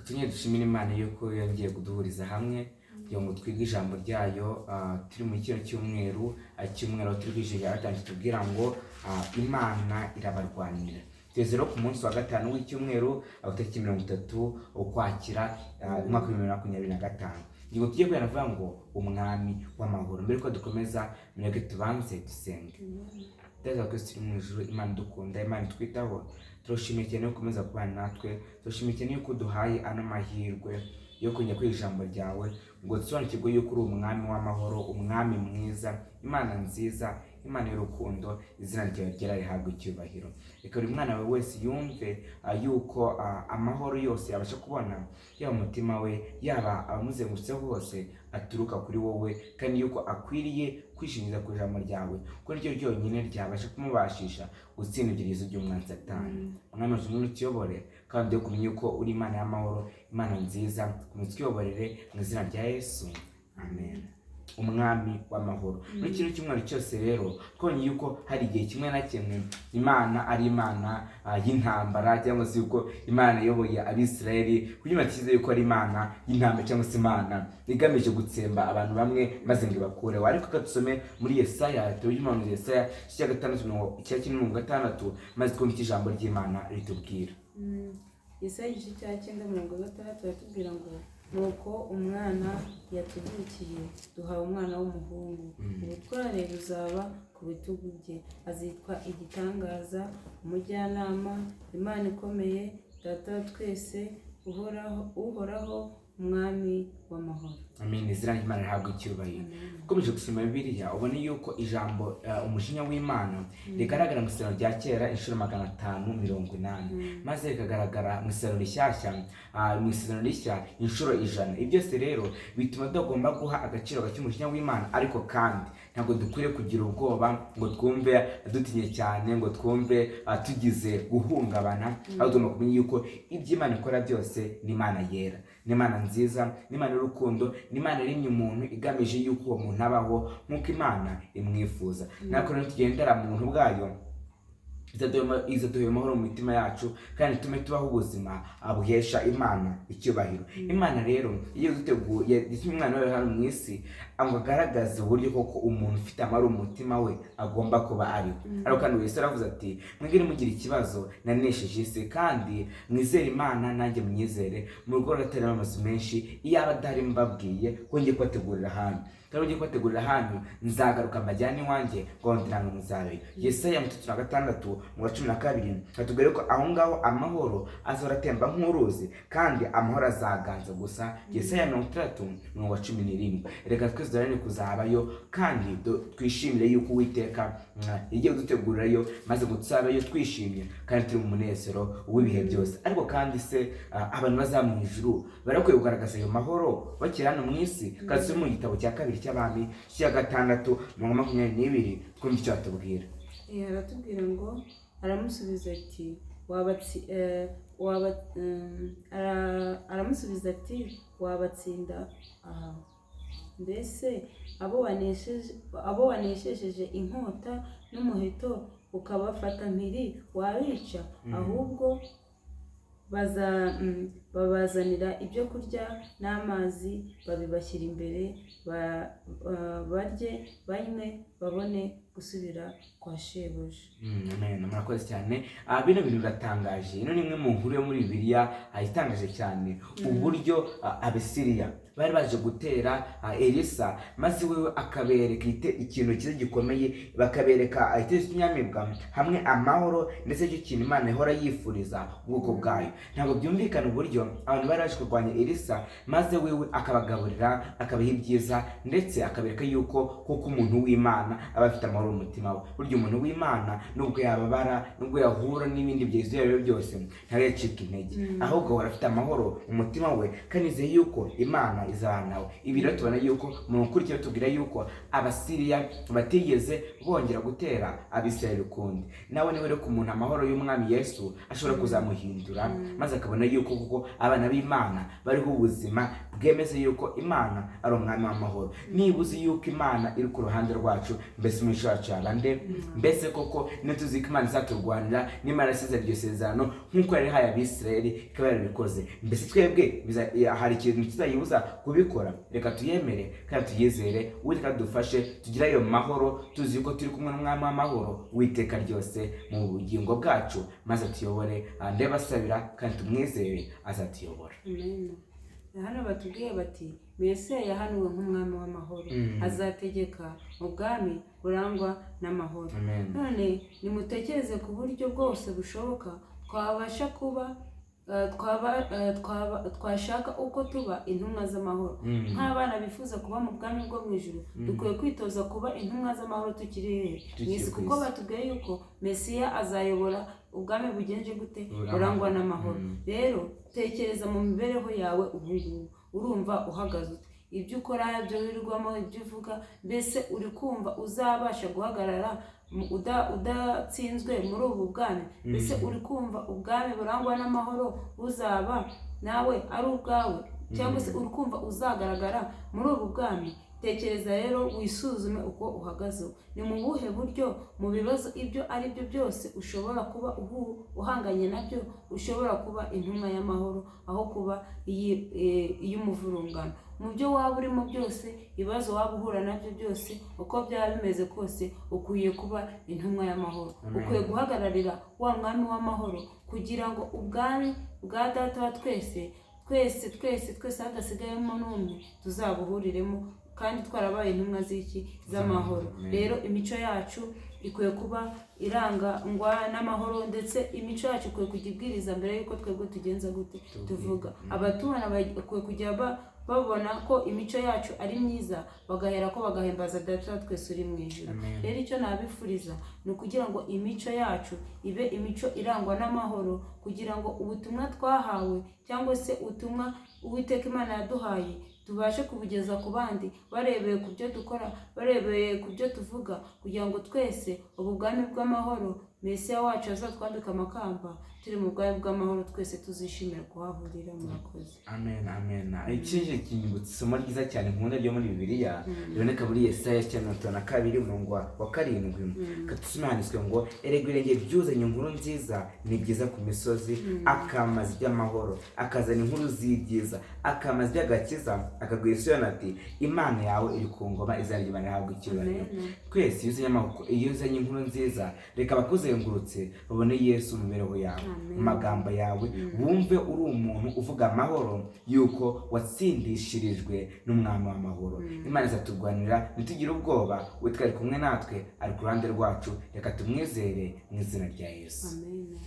Tumwe dushimire Imana yuko yongeye kuduhuriza hamwe kugira ngo twige ijambo ryayo. Turi muri kino cyumweru, cyumweru aho turi kwiga gatanu kitubwira ngo Imana irabarwanira. Tugeze rero ku munsi wa gatanu w'icyumweru, aho tariki 30 Ukwakira, umwaka wa 2025. Ingingo tugiye guhera avuga ngo Umwami w'amahoro. Mbere yuko dukomeza, mureke tubanze dusenge. Data wa Kristo uri mu ijuru, Imana idukunda, Imana itwitaho, turashimiye cyane yo gukomeza kubana natwe. Turashimiye cyane yuko uduhaye ano mahirwe yo kongera kwiga ijambo ryawe ngo dusobanukirwe yuko uri Umwami w'amahoro, Umwami mwiza, Imana nziza, Imana y'urukundo. Izina ryawe ryera rihabwa icyubahiro. Reka buri mwana wawe wese yumve yuko amahoro yose yabasha kubona, yaba umutima we, yaba abamuzengurutse hose, aturuka kuri wowe, kandi yuko akwiriye kwishingikiriza ku ijambo ryawe, kuko niryo ryonyine ryabasha kumubashisha gutsinda ibigeragezo by'umwanzi Satani. Mwami wacu, ngwino utuyobore kandi uduhe kumenya yuko uri Imana y'amahoro, Imana nziza. Komeza utwiyoborere mu izina rya Yesu, amen. Umwami w'amahoro. Muri kino cyumweru cyose rero twabonye yuko hari igihe kimwe na kimwe Imana ari Imana y'intambara, cyangwa se yuko Imana iyoboye Abisirayeli kugira ngo bakize, yuko ari Imana y'intambara cyangwa se Imana igamije gutsemba abantu bamwe maze ngo ibakureho. Ariko reka dusome muri Yesaya, tuvuge umuhanuzi Yesaya igice cya gatandatu, 96, maze twumve icyo ijambo ry'Imana ritubwira. Yesaya igice cya 9, mirongo gatandatu, baratubwira ngo: "Nuko umwana yatuvukiye, duhawe umwana w'umuhungu, ubutware buzaba ku bitugu bye, azitwa Igitangaza, Umujyanama, Imana ikomeye, Data wa twese uhoraho, Uhoraho, Umwami w'amahoro." Amen. Izina ry'Imana rihabwa icyubahiro. Ukomeje gusoma Bibiliya, ubona yuko ijambo umujinya w'Imana rigaragara mu Isezerano rya Kera inshuro 580, maze rikagaragara mu Isezerano Rishyashya, mu Isezerano Rishya inshuro 100. Ibi byose rero bituma tugomba guha agaciro gake umujinya w'Imana, ariko kandi ntabwo dukwiriye kugira ubwoba ngo twumve dutinye cyane, ngo twumve tugize guhungabana. Ahubwo tugomba kumenya yuko ibyo Imana ikora byose ni Imana yera, ni Imana nziza, ni Imana y'urukundo, ni Imana iremye umuntu igamije yuko uwo muntu abaho nk'uko Imana imwifuza. Natwe rero tugendera mu buntu bwayo, izaduha amahoro mu mitima yacu kandi itume tubaho ubuzima buhesha Imana icyubahiro. Imana rero iyo duteguye yatumye umwana wayo hano mu isi ngo agaragaze uburyo koko umuntu ufite amahoro mu mutima we agomba kuba ariwe. Ariko kandi Yesu aravuze ati: "Mwebwe nimugira ikibazo, nanesheje isi, kandi mwizere Imana, nanjye munyizere. Mu rugo rurateramo amazu menshi, iyaba adahari mbabwiye ko ngiye kubategurira ahantu, kandi ugiye kubategurira ahantu, nzagaruka mbajyane iwanjye ngo ngo muzabeyo." Yesaya 36 mu wa 12 hatubwira ko aho ngaho amahoro azahora atemba nk'uruzi kandi amahoro azaganza gusa. Yesaya 60 umurongo wa 17. Reka twese duharanire kuzabayo kandi twishimire yuko Uwiteka yagiye kudutegurirayo, maze ngo tuzabeyo twishimye kandi turi mu munezero w'ibihe byose. Ariko kandi se abantu bazaba mu ijuru barakwiye kugaragaza ayo mahoro bakiri hano mu isi? Kandi turi mu gitabo cya kabiri cy'Abami cya gatandatu, mirongo 22, twumve icyo batubwira. Aratubwira ngo: aramusubiza ati wabatsi eh, waba mm, ara- aramusubiza ati: "Wabatsinda aha? Mbese abo waneshesheje inkota n'umuheto, ukabafata mpiri, wabica? Ahubwo babazanira ibyo kurya n'amazi, babibashyira imbere, barye banywe, babone gusubira kwa shebuja." Amen. Murakoze cyane. Bino bintu biratangaje. Ino ni imwe mu nkuru yo muri Bibiliya itangaje cyane, uburyo Abasiriya bari baje gutera Elisa, maze wewe akabereka ikintu cyiza gikomeye, bakabereka igitekerezo cy'inyamibwa hamwe amahoro, ndetse icyo kintu Imana ihora yifuriza ubwoko bwayo. Ntabwo byumvikana uburyo abantu bari baje kurwanya Elisa, maze wewe akabagaburira, akabaha ibyiza, ndetse akabereka yuko koko umuntu w'Imana aba afite amahoro mu mutima we. Burya umuntu w'Imana, nubwo yababara, nubwo yahura n'ibindi byiza ibyo ari byo byose, ntagacika intege, ahubwo ahora afite amahoro mu mutima we kandi yizeye yuko Imana izabana nawe. Ibi rero tubona yuko mu nkurikira tubwira yuko Abasiriya batigeze bongera gutera Abisirayeli ukundi. Nawe niba rero ku muntu amahoro y'Umwami Yesu ashobora kuzamuhindura, maze akabona yuko kuko abana b'Imana bariho ubuzima. Bwemeze yuko Imana ari umwami w'amahoro. Niba uzi yuko Imana iri ku ruhande rwacu, mbese umwisha wacu yaba nde? Mbese koko niyo tuzi ko Imana izaturwanira, n'Imana yasize iryo sezerano nk'uko yari ihaye Abisirayeli ikaba yarabikoze, mbese twebwe hari ikintu kizayibuza kubikora? Reka tuyemere kandi tuyizere. Uwiteka adufashe tugire ayo mahoro, tuzi yuko turi kumwe n'umwami w'amahoro w'iteka ryose mu bugingo bwacu, maze atuyobore. Ndabasabira kandi tumwizere azatuyobora. Amen. Hano batubwiye bati Mesiya yahanuwe nk'umwami w'amahoro, azategeka ubwami burangwa n'amahoro. Amen. None nimutekereze ku buryo bwose bushoboka twabasha kuba twashaka uko tuba intumwa z'amahoro. Nk'abana bifuza kuba mu bwami bwo mu ijuru, dukwiye kwitoza kuba intumwa z'amahoro tukiri hehe? Tukiri Mu isi, ku kuko isi. batubwiye yuko Mesiya azayobora ubwami bugenje gute? Burangwa. Burangwa n'amahoro. Rero tekereza mu mibereho yawe ubu ngubu, urumva uhagaze ute? Ibyo ukora, ibyo wirirwamo, ibyo uvuga, mbese uri kumva uzabasha guhagarara udatsinzwe muri ubu bwami? Mbese uri kumva ubwami burangwa n'amahoro buzaba nawe ari ubwawe, cyangwa se uri kumva uzagaragara muri ubu bwami? Tekereza rero wisuzume uko uhagaze. Ni mu buhe buryo mu bibazo ibyo ari byo byose ushobora kuba uhanganye nabyo ushobora kuba intumwa y'amahoro aho kuba iy'umuvurungano? Mu byo waba urimo byose, ibibazo waba uhura nabyo byose, uko byaba bimeze kose, ukwiye kuba intumwa y'amahoro. Amen. Ukwiye guhagararira wa mwami w'amahoro, kugira ngo ubwami bwa data wa twese twese twese twese hadasigayemo n'umwe tuzabuhuriremo, kandi twarabaye intumwa z'iki? Z'amahoro. Amen. Rero imico yacu ikwiye kuba irangwa n'amahoro, ndetse imico yacu ikwiye kujya ibwiriza mbere y'uko twebwe tugenza gute? Tuvuga. Abatubona bakwiye kujya babona ko imico yacu ari myiza, bagahera ko bagahimbaza data wa twese uri mu ijuru. Amen. Rero icyo nabifuriza ni ukugira ngo imico yacu ibe imico irangwa n'amahoro, kugira ngo ubutumwa twahawe cyangwa se ubutumwa Uwiteka Imana yaduhaye tubashe kubugeza ku bandi, barebeye ku byo dukora, barebeye ku byo tuvuga, kugira ngo twese ubu bwami bw'amahoro Mesiya wacu azatwambika amakamba, turi mu bwami bw'amahoro, twese tuzishimira kuhahurira. Murakoze. Amen, amen. Ikindi kinyibutsa isomo ryiza cyane nkunda ryo muri Bibiliya, riboneka muri Yesaya 52 umurongo wa 7. Katusome, handitswe ngo: erega ibirenge byuzanye inkuru nziza ni byiza ku misozi, akamaza iby'amahoro, akazana inkuru z'ibyiza, akamaza iby'agakiza, akabwira Isiyoni ati: Imana yawe iri ku ngoma, izina ry'Imana rihabwe icyubahiro. Amen. Twese iyo uzanye inkuru nziza, reka abakuzengurutse babone Yesu mu mibereho yawe, Amen. mu magambo yawe, bumve uri umuntu uvuga amahoro, yuko watsindishirijwe n'umwami w'amahoro. Imana izaturwanira, ntitugire ubwoba, we twari kumwe natwe, ari ku ruhande rwacu. Reka tumwizere mu izina rya Yesu. Amen.